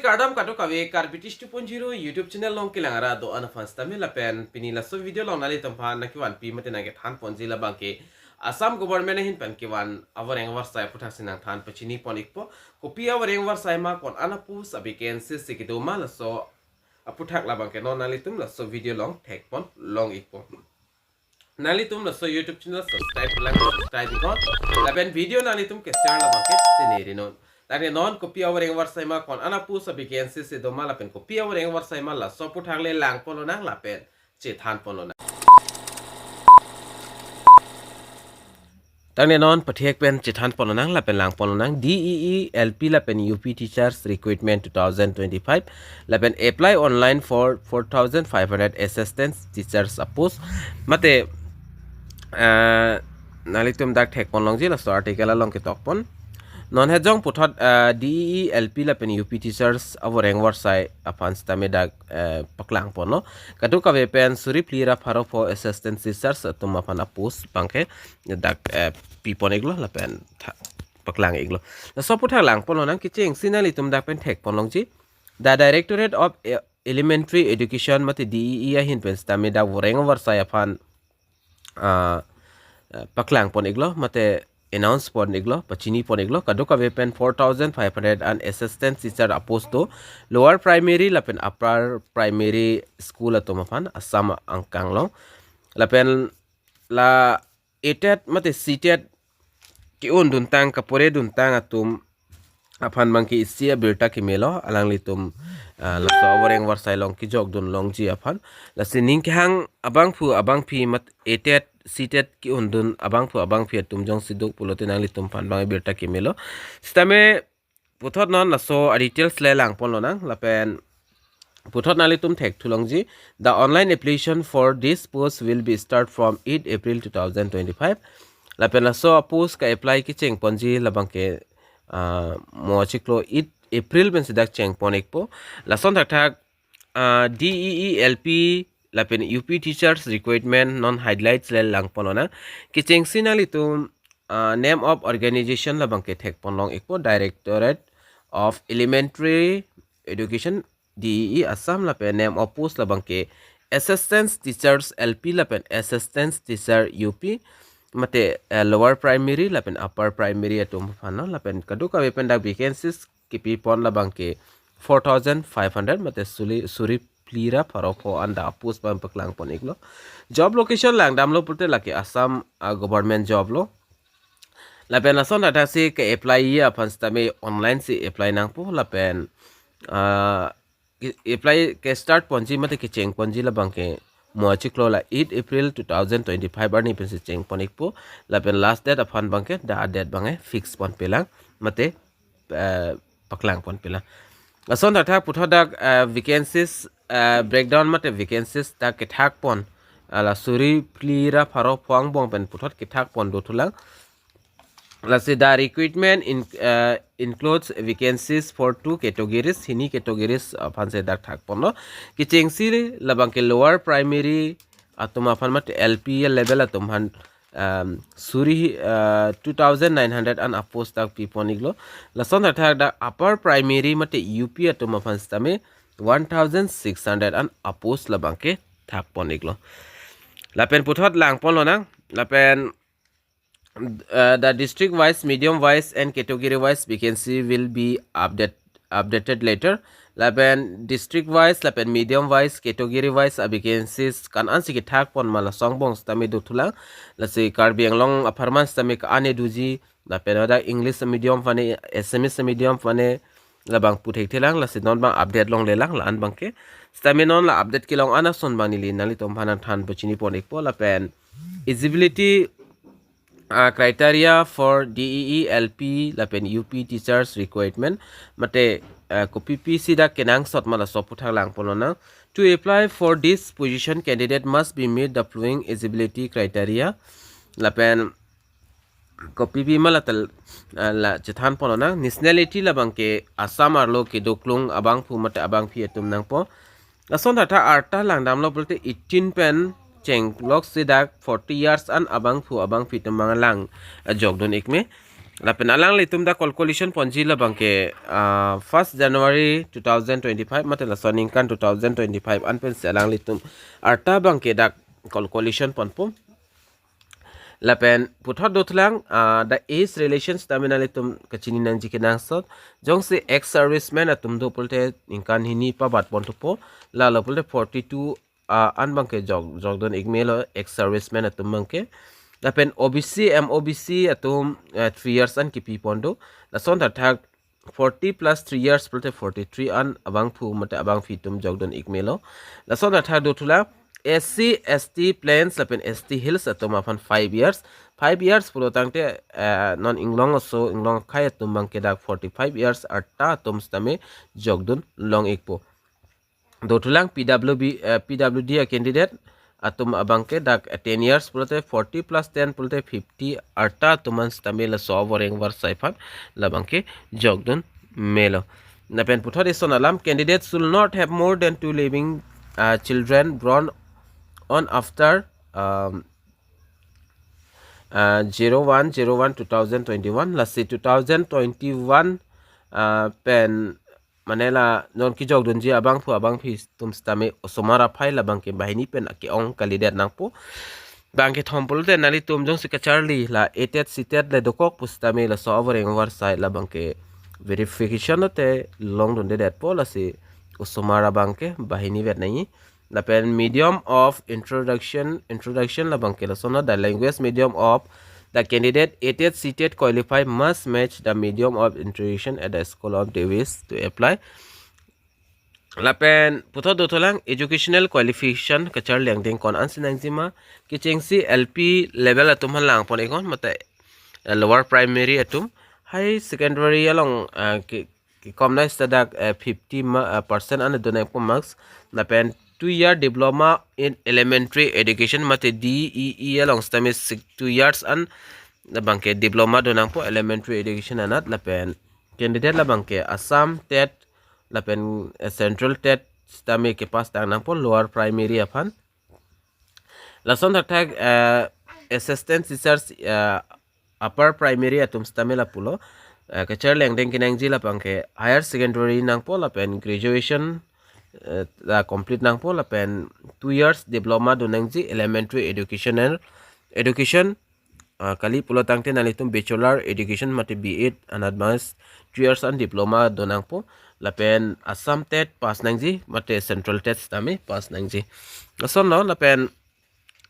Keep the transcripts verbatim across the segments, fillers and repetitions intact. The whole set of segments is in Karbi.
Kardom kadokave Karbi Tish two point zero YouTube channel along kelang arat do-an aphan sitame lapen pini laso video along nanglitum aphan nangkevanpi mate nangkethan ponji labangke Assam government ahin pen kevan avoreng avarsai aputhaksi nangthan pachini pon ikpo. Kopi avoreng avarsai ma, ko-an a-post, a-vacancy si kedo ma, laso aputhak labangke non nanglitum laso video along thek pon long ikpo. Nanglitum laso YouTube channel subscribe lang, subscribe iknon. Lapen video nanglitum ke-share labangke teneri non. Tangte non kopi avoreng avarsai ma, ko-an a-post, a-vacancy si do ma lapen kopi avoreng avarsai ma, laso aputhak le lang pon lonang lapen chethan pon lonang. Tangte non pathek pen chethan pon lonang lapen lang pon lonang. D E E L P lapen U P teachers recruitment two thousand twenty-five lapen apply online for four thousand five hundred assistant teachers a-post. Mate, ah, nanglitum dak thek pon longji, laso article along ketok pon. Non hejong puthot, ah, D E E L P lapen U P teachers avoreng avarsai aphan sitame dak, eh, paklang ponlo. Kadokave pen suri phli ra pharo pho assistant teachers atum aphan a-post abangke dak, eh, pi pon iklo lapen tha-, paklang iklo. Laso aputhak lang pon lonang. Kechengsi nanglitum dak pen thek pon longji. The Directorate of E-, Elementary Education mate D E E ahin pen sitame dak voreng avarsai aphan, ah, eh, paklang pon iklo mate announce pon iklo, pachini pon iklo. Kadokave pen four thousand five hundred an assistant teacher a-post do lower primary lapen upper primary school atum aphan Assam angkang along. Lapen la A tet mate C tet ke-un duntang, kapore duntang atum aphan abangke isi abirta kemelo, alanglitum, ah, laso avoreng avarsai along kejok dun longji aphan. Lasi ning kehang abangphu abangphi mate A tet C tet ke-un dun abangphu abangphi atum jongsi do pulote nanglitum aphan abang birta kemelo. Sitame puthot non laso a-details le lang pon lonang lapen puthot nanglitum thek thu longji. The online application for this post will be start from eight April two thousand twenty-five. Lapen laso a-post ka-apply kecheng ponji labangke, ah, mo chiklo eight April pensi dak cheng pon ikpo. Lason thakthak, ah, D E E L P lapen U P teachers recruitment non highlights le lang pon lonang. Kechengsi nanglitum, ah, name of organization labangke thek pon long ikpo, Directorate of Elementary Education, D E E Assam, lapen name of post labangke assistant teachers L P lapen assistant teacher U P mate, eh, lower primary lapen upper primary atum aphan lo. Lapen kadokave pen dak vacancies kipi pon labangke four thousand five hundred mate suli, suri phli ra pharo pho an dak a-post abang paklang pon iklo. Job location lang damlo pulote lake Assam, ah, government job lo. Lapen lason thakthak si ke-apply ji aphan sitame online si apply nangpo lapen, ah, ke-, apply ke-start ponji mate kecheng ponji labangke mo chiklo la eight April two thousand twenty-five arni pensi cheng pon ikpo. Lapen last date aphan abangke dak a-date abangke fix ponpe lang mate, eh, paklang ponpe lang. Lason thakthak puthot dak, eh, vacancies, eh, breakdown mate vacancies dak kethak pon, ah, la suri phli ra pharo pho angbong pen puthot kethak pon do thulang. Lasi the recruitment in, eh, includes vacancies for two categories, hini categories aphansi dak thak ponlo. Kechengsi labangke lower primary atum aphan mate L P level atum aphan, um, suri, uh, two thousand nine hundred an a-post dak pi pon iklo. Lason thakthak dak upper primary mate U P atum aphan sitame one thousand six hundred an a-post labangke thak pon iklo. Lapen puthot lang pon lonang, lapen, uh, the district wise, medium wise and category wise vacancy will be update, updated later. Lapen district wise lapen medium wise, category wise a-vacancies ko-an ansi kethak pon ma laso angbong sitame do thulang. Lasi Karbi Anglong apharman sitame ko-an doji, lapen hadak English medium aphan ne, Assamese medium aphan ne, labang pu thekthelang. Lasi non abang update longle lang la-an abangke. Sitame non la update kelong an ason abang neli nanglitum aphan nangthan pachini pon ikpo. Lapen eligibility, uh, criteria for D E E L P lapen U P teachers recruitment mate, uh, kopi pi si dak kenangsot ma laso aputhak lang pon lonang. To apply for this position, candidate must be meet the following eligibility criteria. Lapen kopi pi ma la tel, ah, la chethan pon lonang. Nationality labangke Assam arlo kedoklong abangphu mate abangphi atum nangpo. Lason thakthak arta lang damlo pulote eighteen pen cheng lok si dak forty years an abangphu abangphi atum abang lang, ah, jok dun ikme. Lapen alanglitum dak calculation ponji labangke, ah, first January two thousand twenty-five mate laso aningkan two thousand twenty-five an pensi alanglitum arta abangke dak calculation ponpo. Lapen puthot dothulang, ah, the age relation sitame nanglitum kachini nangji kenangsot. Jongsi ex-serviceman atum do pulote ningkan hini pabat ponthupo. Lalo pulote forty-two, ah, an abangke jok, jokdun-ik melo ex-serviceman atum abangke. Lapen O B C, M O B C atum, ah, three years an kipi pon do. Lason athak forty plus three years pulote forty-three an abangphu mate abangphi atum jokdun-ik melo. Lason athak dothulang S C, S T plains lapen S T hills atum aphan five years. Five years pulo tangte, eh, non inglong aso, inglong akhei atum abangke dak forty-five years arta atum sitame jokdun long-ikpo. Dothulang P W B, eh, P W D a candidate atum abangke dak, eh, ten years pulote forty plus ten pulote fifty arta atum an sitame laso avoreng avarsai aphan labangke jokdun melo. Lapen puthot ison alam, candidates should not have more than two living, uh, children born on after, um, uh, zero one zero one two thousand twenty-one, lasi two thousand twenty-one, uh, pen mane la non kejokdunji abangphu abangphi atum sitame osomar aphai labangke banghini pen ake-ong kalidet nangpo. Bangkethom pulote nanglitum jongsi kacharli la A tet C tet le dokok pusitame laso avoreng avarsai labangke verification lote longdundedetpo, lasi osomar abangke banghini vet nangji. Lapen medium of introduction, introduction labangke lasonlo, the language medium of the candidate A tet C tet qualify must match the medium of introduction at the school of the wish to apply. Lapen puthot dothulang educational qualification kacharli angdeng ko-an ansi nangjima, kechengsi L P level atum aphan langpon-iknon mate, eh, lower primary atum, high secondary along, eh, ke, kekomnai sita dak, eh, fifty ma, eh, percent an do nangpo marks. Lapen two year diploma in elementary education mate D E E along sitame six, two years an labangke diploma do nangpo elementary education anat. Lapen candidate labangke Assam tet lapen, eh, central tet sitame kepass tang nangpo lower primary aphan. Lason thakthak, eh, assistant teachers, eh, upper primary atum sitame lapulo, eh, kacharli angdeng kenangji labangke higher secondary nangpo lapen graduation, eh, la complete nangpo lapen two years diploma do nangji elementary educational education, ah, kali pulo tangte nanglitum bachelor education mate B Ed anat bang two years an diploma do nangpo, lapen Assam tet pass nangji mate central tet sitame pass nangji. Lasonlo, lapen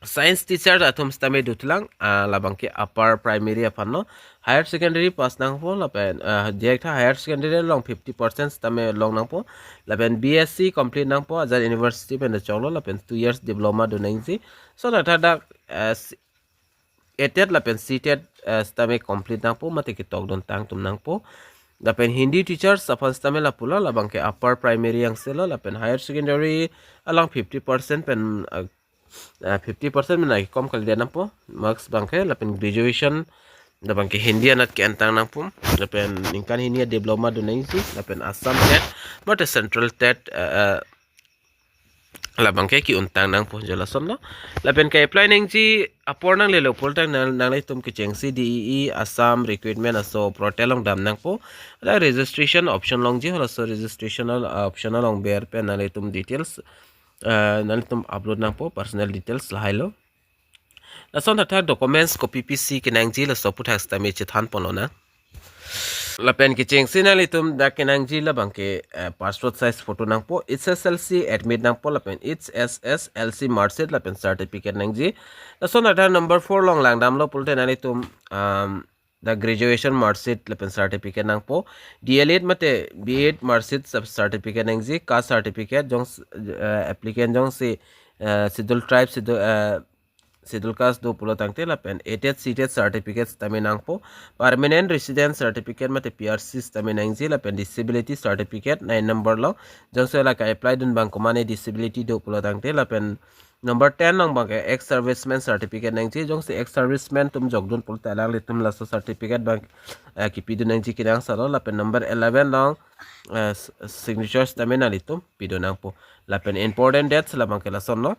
science teacher atum sitame dothulang, ah, labangke upper primary aphanlo, higher secondary pass nangpo lapen, ah, direct higher secondary along fifty percent sitame long nangpo, lapen B S C complete nangpo, ajat university pen choklo, lapen two years diploma do nangji. Lason athak dak, ah, A tet lapen C tet, eh, sitame complete nangpo mate ketokdun tang atum nangpo. Lapen Hindi teachers aphan sitame lapulo, labangke upper primary angselo, lapen higher secondary along fifty percent pen, eh, eh, fifty percent pen akekom kalidet nangpo marks abangke, lapen graduation labangke Hindi anat ke-en tang nangpo, lapen ningkan hini a diploma do nangji, lapen Assam tet mate central tet, eh, eh, labangke ke-un tang nangpo, jo lasonlo. Lapen ke-apply nangji apor nanglelo pulo tang nang, nanglitum kechengsi D E E Assam recruitment aso portal along dam nangpo. Ada registration option longji, halaso registration al-, option along ber pen nanglitum details, eh, nanglitum upload nangpo, personal details lahailo. Lason athak documents kopi pisi kenangji laso aphuthak sitame chethan ponlonang. Lapen kechengsi nanglitum dak kenangji labangke, eh, passport size photo nangpo, H S S L C admit nangpo, lapen H S S L C mark sheet lapen certificate nangji. Lason athak number four along langdamlo pulote nanglitum, um, the graduation mark sheet lapen certificate nangpo, D El Ed mate B Ed mark sheet sub certificate nangji, caste certificate, jong, eh, applicant jongsi, eh, schedule tribe, schedule, eh, schedule caste do pulo tangte lapen A tet C tet certificate sitame nangpo, permanent resident certificate mate P R C sitame nangji, lapen disability certificate nine number along, jongsi la ke-apply dun abang komane disability do pulo tangte, lapen number ten along abangke ex-serviceman certificate nangji, jongsi ex-serviceman atum jokdun pulote alanglitum laso certificate abang, eh, kipidun nangji kenangsotlo, lapen number eleven along, eh, s-, signature sitame nanglitum pidun nangpo. Lapen important dates labangke lasonlo.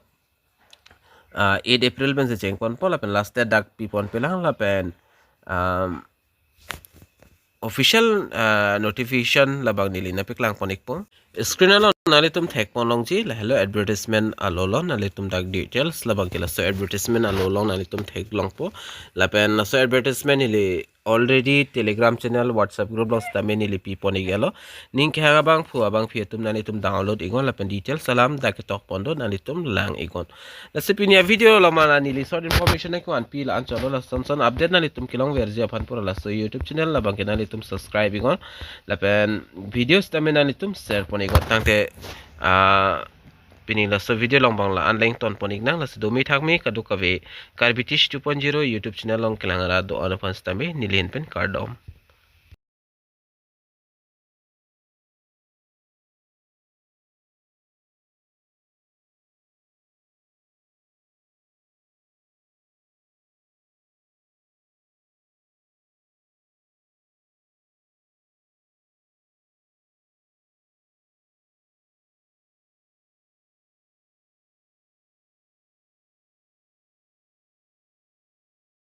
Ah, eight April pensi chengponpo, lapen last date dak piponpelang, lapen, um, official uh, notification labang neli nangpaklang pon ikpo. Screen along nanglitum thek pon longji, lahelo advertisement alolo, nanglitum dak details labang ke laso advertisement along nanglitum theklongpo. Lapen laso advertisement neli already Telegram channel, WhatsApp group along sitame neli pi pon iklo. Ning kehang abangphu abangphi atum nanglitum download iknon lapen details alam dak ketok pon do, nanglitum lang iknon. Lasi pini avideo along ma neli short information nangkevan pi la-an chotlo. Lason son update nanglitum kelongverji aphan pura laso YouTube channel labang ke nanglitum subscribe iknon. Lapen video sitame nanglitum share pon iknon. Tangte ah pini laso video along abang la-an le ington pon iknang. Lasi domi thakmi kadokave Karbi Teach two point zero YouTube channel along kelang ra do-an aphan sitame neli ahin pen kardom.